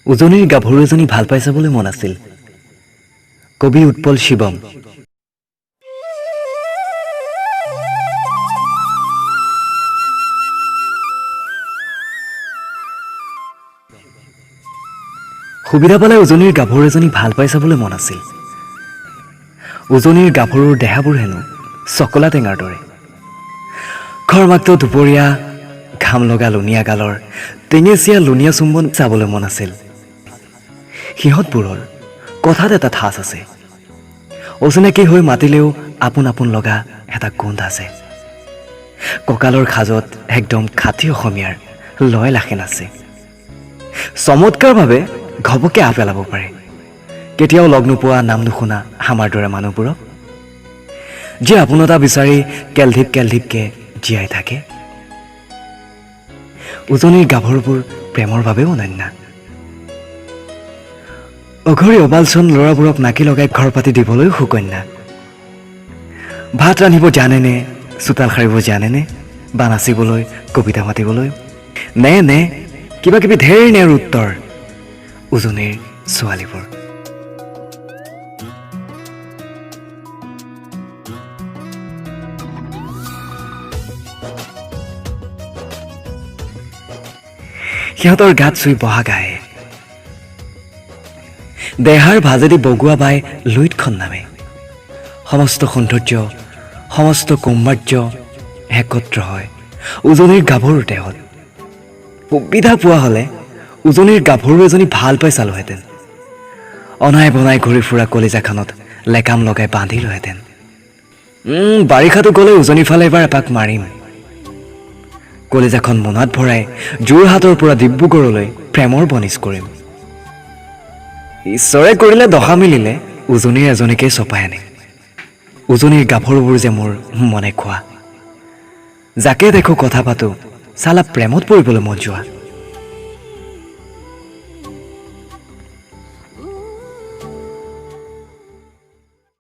উজনিৰ গাভৰু এজনী ভাল পাই চাবলৈ মন আছিল। কবি উৎপল শিৱম। সুবিধা পালে উজনিৰ গাভৰু এজনী ভাল পাই চাবলৈ মন আছিল। উজনিৰ গাভৰুৰ দেহাবোৰ হেনো চকলা টেঙাৰ দৰে। খৰমাক্ত দুপৰীয়া ঘাম লগা লুণীয়া গালৰ টেঙেচীয়া লুণীয়া চুম্বন চাবলৈ মন আছিল। সিহঁতবোৰৰ কথাত এটা ঠাঁচ আছে, অচিনাকি হৈ মাতিলেও আপোন আপোন লগা এটা গোন্ধ আছে। কঁকালৰ খাজত একদম খাটি অসমীয়াৰ লয় লাখে নাচে। চমৎকাৰভাৱে ঘপকে আহ পেলাব পাৰে কেতিয়াও লগ নোপোৱা, নাম নুশুনা আমাৰ দৰে মানুহবোৰক, যি আপোনতা বিচাৰি কেলধিপ কেলধিপকে জীয়াই থাকে। উজনিৰ গাভৰুবোৰ প্ৰেমৰ বাবেও অনন্যা। অঘৰী অবালচন ল'ৰাবোৰক নাকি লগাই ঘৰ পাতি দিবলৈও সুকন্যা। ভাত ৰান্ধিব জানেনে, চোতাল সাৰিব জানেনে, বা নাচিবলৈ, কবিতা মাতিবলৈ নে নে কিবা কিবি ঢেৰ নেৰ উত্তৰ উজনিৰ ছোৱালীবোৰ। সিহঁতৰ গাত চুই বহা গায়ে দেহাৰ ভাজেদি বগুৱা বাই লুইতখন নামে। সমস্ত সৌন্দৰ্য, সমস্ত কৌমাৰ্য একত্ৰ হয় উজনিৰ গাভৰুৰ দেহত। সুবিধা পোৱা হ'লে উজনিৰ গাভৰু এজনী ভাল পাই চালোহেঁতেন। অনাই বনাই ঘূৰি ফুৰা কলিজাখনত লেকাম লগাই বান্ধিলোহেঁতেন। বাৰিষাটো গ'লে উজনিৰ ফালে এবাৰ এপাক মাৰিম। কলিজাখন মোনাত ভৰাই যোৰহাটৰ পৰা ডিব্ৰুগড়লৈ প্ৰেমৰ বনিজ কৰিম। ঈশ্বৰে কৰিলে দশা মিলিলে উজনিৰ এজনীকেই চপাই আনিম। উজনিৰ গাভৰুবোৰ যে মোৰ মনে খোৱা, যাকে দেখো কথা পাতো, চালা প্ৰেমত পৰিবলৈ মন যোৱা।